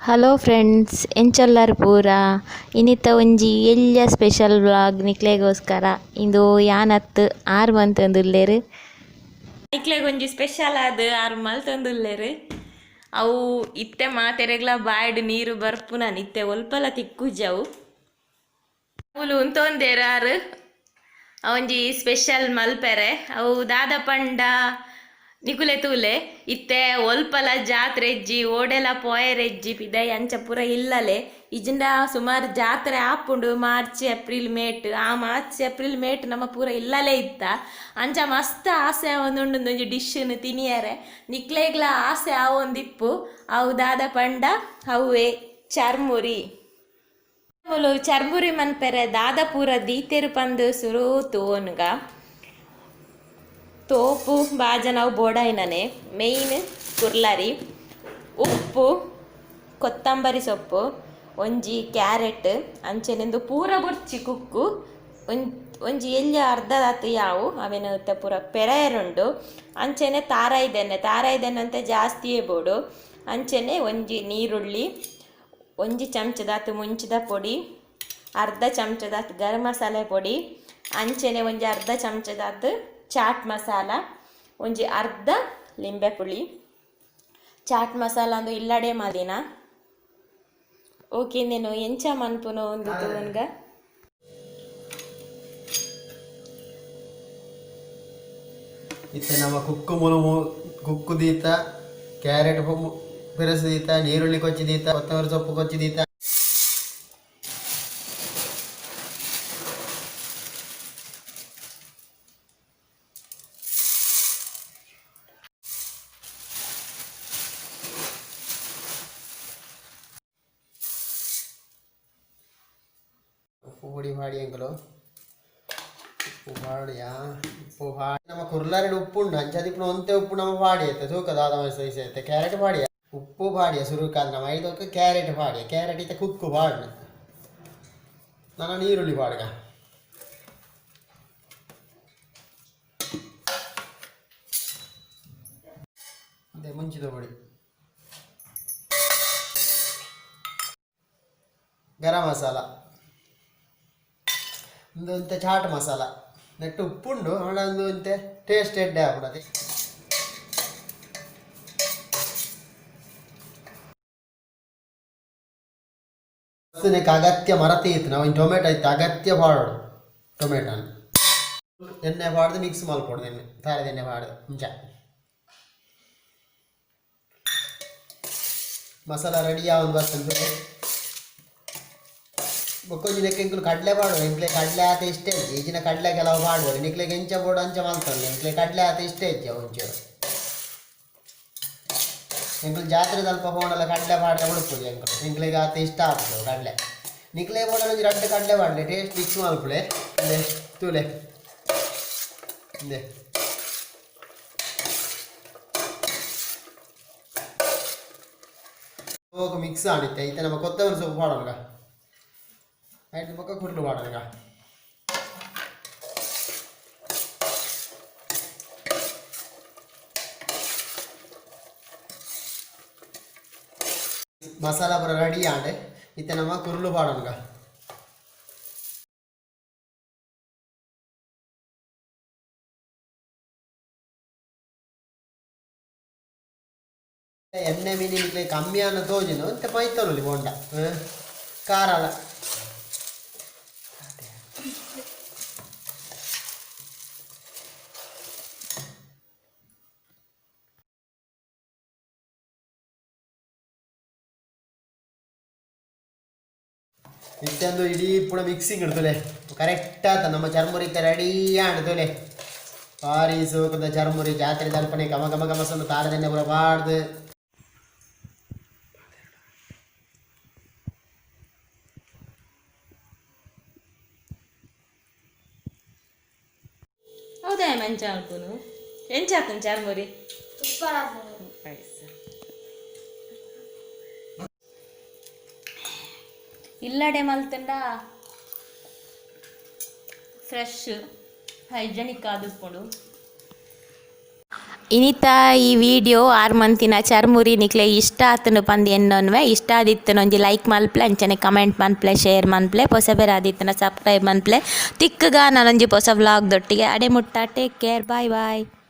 Hello friends, ಎಂಚೊಲ್ಲರ್ ಪೂರ. ಇನಿತ ಒಂಜಿ ಎಲ್ಯ ಸ್ಪೆಷಲ್ ವ್ಲಾಗ್ ನಿಕ್ಲೆಗೋಸ್ಕರ. ಇಂದು ಯಾನತ್ 6 ಮಂತೊಂದುಲ್ಲೆರ್. ನಿಕ್ಲೆಗ್ ಒಂಜಿ ಸ್ಪೆಷಲ್ ಆದ್ 6 ಮಲ್ತೊಂದುಲ್ಲೆರ್. ಅವು ಇತ್ತೆ ಮಾತೆರೆಗ್ಲ ಬಾಯ್ಡ್ ನೀರು ಬರ್ಪುನ ಇತ್ತೆ ಒಲ್ಪಲ ತಿಕ್ಕುಜವು. ಅವುಲು ಉಂತೊಂದೇರ್ ಆರು ಒಂಜಿ ಸ್ಪೆಷಲ್ ಮಲ್ಪೆರೆ. ಅವು ದಾದ ಪಂಡ ನಿಕುಲೆ ತೂಲೆ ಇತ್ತೆ ಒಲ್ಪಲ ಜಾತ್ರೆ ಇಜ್ಜಿ, ಓಡೆಲ ಪೋಯೆರೆಜ್ಜಿ, ಪಿದೈ ಅಂಚ ಪೂರ ಇಲ್ಲಲೆ. ಇಜಿಂಡ ಸುಮಾರು ಜಾತ್ರೆ ಆಪುಂಡು ಮಾರ್ಚ್ ಏಪ್ರಿಲ್ ಮೇಟ್. ಆ ಮಾರ್ಚ್ ಏಪ್ರಿಲ್ ಮೇಟ್ ನಮ್ಮ ಪೂರ ಇಲ್ಲಲೇ ಇತ್ತ. ಅಂಚ ಮಸ್ತ್ ಆಸೆ ಆವೊಂದುಂಡು ಒಂಜಿ ಡಿಶ್ನು ತಿನಿಯರೆ. ನಿಕ್ಲೆಗ್ಲ ಆಸೆ ಆವೊಂದಿಪ್ಪು. ಅವು ದಾದ ಪಂಡ ಅವುವೆ ಚರ್ಮುರಿ. ಮೂಲು ಚರ್ಮುರಿ ಮನ್ಪೆರೆ ದಾದ ಪೂರ ದೀತೆರು ಪಂದ್ ಸುರು ತೂವೊನುಗ. ತೋಪು ಬಾಜನವು ಬೋಡಾಯಿನನೆ ಮೇಯ್ನ್ ಕುರ್ಲರಿ, ಉಪ್ಪು, ಕೊತ್ತಂಬರಿ ಸೊಪ್ಪು, ಒಂಜಿ ಕ್ಯಾರೆಟ್, ಅಂಚೆನೆಂದು ಪೂರ ಬೊರ್ಚಿ ಕುಕ್ಕು, ಒಂಜಿ ಎಲ್ಯ ಅರ್ಧದಾತ್ ಯಾವು ಅವೆನ್ ಪೂರ ಪೆರೆಯರುಂಡು. ಅಂಚೆನೆ ತಾರಾಯಿದೆಣ್ಣೆ, ತಾರಾಯಿದೆಣ್ಣೆ ಅಂತ ಜಾಸ್ತಿಯೇ ಬೋಡು. ಅಂಚೆನೆ ಒಂಜಿ ನೀರುಳ್ಳಿ, ಒಂಜಿ ಚಮಚದಾತ್ ಮುಂಚಿದ ಪೊಡಿ, ಅರ್ಧ ಚಮಚದಾತ್ ಗರಂ ಮಸಾಲೆ ಪೊಡಿ, ಅಂಚೆನೆ ಒಂಜಿ ಅರ್ಧ ಚಮಚದಾತ್ ಚಾಟ್ ಮಸಾಲ, ಒಂಜಿ ಅರ್ಧ ಲಿಂಬೆ ಪುಳಿ. ಚಾಟ್ ಮಸಾಲ ಅಂದು ಇಲ್ಲಡೆ ಮಲ್ದಿನ. ಓಕೆ, నేను ಎಂಚ ಮನ್ಪುನು ಒಂದು ತೂವನ್ಗ. ಇತ್ತೆ ನಮ್ಮ ಕುಕ್ಕು ಮುಲು ಕುಕ್ಕು ದೀತ, ಕ್ಯಾರೆಟ್ ಪೆರಸು ದೀತ, ನೀರುಳ್ಳಿ ಕೊಚ್ಚಿ ದೀತ, ಕೊತ್ತಂಬರಿ ಸೊಪ್ಪು ಕೊಚ್ಚಿ ದೀತ. ಉಪ್ಪು ಪೊಡಿ ಮಾಡಿ ಎಂಕಲು ಉಪ್ಪು ಪಾಡಿಯಾ ಉಪ್ಪು ಪಾಡಿ ನಮ್ಮ ಕುರ್ಲಾರೆಡ್ ಉಪ್ಪು ಉಂಡು. ಅಂಚಾದಿಪ್ಪುನ ಒಂತೆ ಉಪ್ಪು ನಮ್ಮ ಪಾಡಿ ಐತೆ ತೂಕ ದಾದ ಸೈಸ್ ಐತೆ. ಕ್ಯಾರೆಟ್ ಪಾಡಿಯ ಉಪ್ಪು ಪಾಡಿಯ ಸುರುಕಾದ ನಮ್ಮ ಐದಕ್ಕೆ ಕ್ಯಾರೆಟ್ ಪಾಡಿಯ ಕ್ಯಾರೆಟ್ ಇತ್ತೆ ಕುಕ್ಕು ಪಾಡ್ನ ನಾನು ನೀರುಳ್ಳಿ ಪಾಡ್ಗ. ಅದೇ ಮುಂಚಿದ ಪೊಡಿ, ಗರಂ ಮಸಾಲ, ಒಂದು ಒಂತೆ ಚಾಟ್ ಮಸಾಲ, ನೆಟ್ಟು ಉಪ್ಪುಂಡು ಆಂಡ ಒಂದು ಒಂತೆ ಟೇಸ್ಟ್ ಎಡ್ಡೆ ಆಪುಂಡು. ಅದೇ ನೆಕ್ ಅಗತ್ಯ ಮರತೆ ಇತ್ತು ನಾವು ಟೊಮೆಟೊ ಇತ್ತು ಅಗತ್ಯ ಪಾಡೋಡು. ಟೊಮೆಟೊ ಎಣ್ಣೆ ಪಾಡ್ದು ಮಿಕ್ಸ್ ಮಲ್ಪೊಡು. ಎಣ್ಣೆ ತಾರೆದ ಎಣ್ಣೆ ಪಾಡ್ದು ಇಂಚ ಮಸಾಲ ರೆಡಿ ಆವೊಂದು ಬರ್ತದೆ. ಬೊಕ್ಕೊಂಜಿ ನೆಕ್ ಎಂಕುಲು ಕಡಲೆ ಪಾಡುವ. ಎಂಕ್ಲೆ ಕಡಲೆ ಆತ ಇಷ್ಟ ಇಜ್ಜಿ. ಈಜಿನ ಕಡಲೆ ಕೆಲವು ಪಾಡುವರು. ನಿಕ್ಲೆಗ್ ಎಂಚ ಬೋಡು ಅಂಚ ಮಲ್ತೊನ್ಲೆ. ಎಂಕ್ಲೆ ಕಡಲೆ ಆತ ಇಷ್ಟ ಇಜ್ಜಿ ಒಂಚೂರು. ಎಂಕುಲು ಜಾತ್ರೆ ಅಲ್ಪ ಪೋಂಡಲ ಕಡಲೆ ಪಾಡ್ರೆ ಉಡುಪುಜಿ ಎಂಕುಲು. ಎಂಕ್ಲೆಗ್ ಆತ ಇಷ್ಟ ಆಪುಜಿ ಕಡಲೆ. ನಿಕ್ಲೆ ಬೋಡಲ ಒಂಜಿ ರಡ್ಡ್ ಕಡಲೆ ಪಾಡ್ಲೆ, ಟೇಸ್ಟ್ ಮಿಕ್ಸ್ ಮಲ್ಪುಲೆ. ಇಂದೆ ತೂಲೆ ಇಂದೆ ಮಿಕ್ಸ್ ಆಂಡ್ ಇತ್ತೆ ನಮ್ಮ ಕೊತ್ತಂಬರಿ ಸೊಪ್ಪು ಪಾಡೋಣ. ಐದು ಬೊಕ್ಕ ಕುರ್ಲು ಪಾಡೋಣ. ಮಸಾಲ ಪೂರ ರೆಡಿ ಆಂಡ್ ಇತ್ತೆ ನಮ್ಮ ಕುರ್ಲು ಪಾಡೋಣ. ಎಣ್ಣೆ ಮೀನು ನಿಕ್ಲೆ ಕಮ್ಮಿ ಆನ ತೋಜುಂಡು ಒಂತೆ ಮೈತೊನೊಲಿ ಬೋಂಡ ಖಾರಲ. ಇತ್ತೊಂದು ಇಡೀ ಪೂರ ಮಿಕ್ಸಿಂಗ್ ಇಡ್ತಲೆ ಕರೆಕ್ಟ್ ಆತ. ನಮ್ಮ ಚರ್ಮುರಿ ರೆಡಿ ಆಂಡ್ ತೂಲೆ. ಬಾರಿ ಸೋಕುದ ಚರ್ಮುರಿ. ಜಾತ್ರೆ ತಲ್ಪನೆ ಘಮ ಘಮ ಘಮಸನ್ನು ತಾರದೆಣ್ಣೆ ಪೂರ ಪಾಡ್ದು. ಹೌದಾ ಮಂಚ ಮಲ್ಪುನು? ಎಂಚ ಆತನ್ ಚರ್ಮುರಿ? ಇಲ್ಲಡೆ ಮಲ್ತಂಡ ಫ್ರೆಶ್ ಹೈಜೆನಿಕ್ ಆದಿಪ್ಪುಂಡು. ಇನಿತ ಈ ವಿಡಿಯೋ ಆರ್ ಮಂತಿನ ಚರ್ಮುರಿ ನಿಕ್ಲೆ ಇಷ್ಟ ಆತುಂಡು ಪಂದ್ ಎನ್ನೊನ್ವೆ. ಇಷ್ಟ ಆದಿತ್ತುಂಡ ಒಂಜಿ ಲೈಕ್ ಮಲ್ಪಲೆ, ಅಂಚನೆ ಕಮೆಂಟ್ ಮನ್ಪಲೆ, ಶೇರ್ ಮನ್ಪಲೆ, ಪೊಸಬೆರ್ ಆದಿತ್ತುಂಡ ಸಬ್ಸ್ಕ್ರೈಬ್ ಮನ್ಪಲೆ. ತಿಕ್ಕುಗ ನಾನೊಂಜಿ ಪೊಸ ವ್ಲಾಗ್ ದೊಟ್ಟಿಗೆ. ಅಡೆ ಮುಟ್ಟ ಟೇಕ್ ಕೇರ್, ಬಾಯ್ ಬಾಯ್.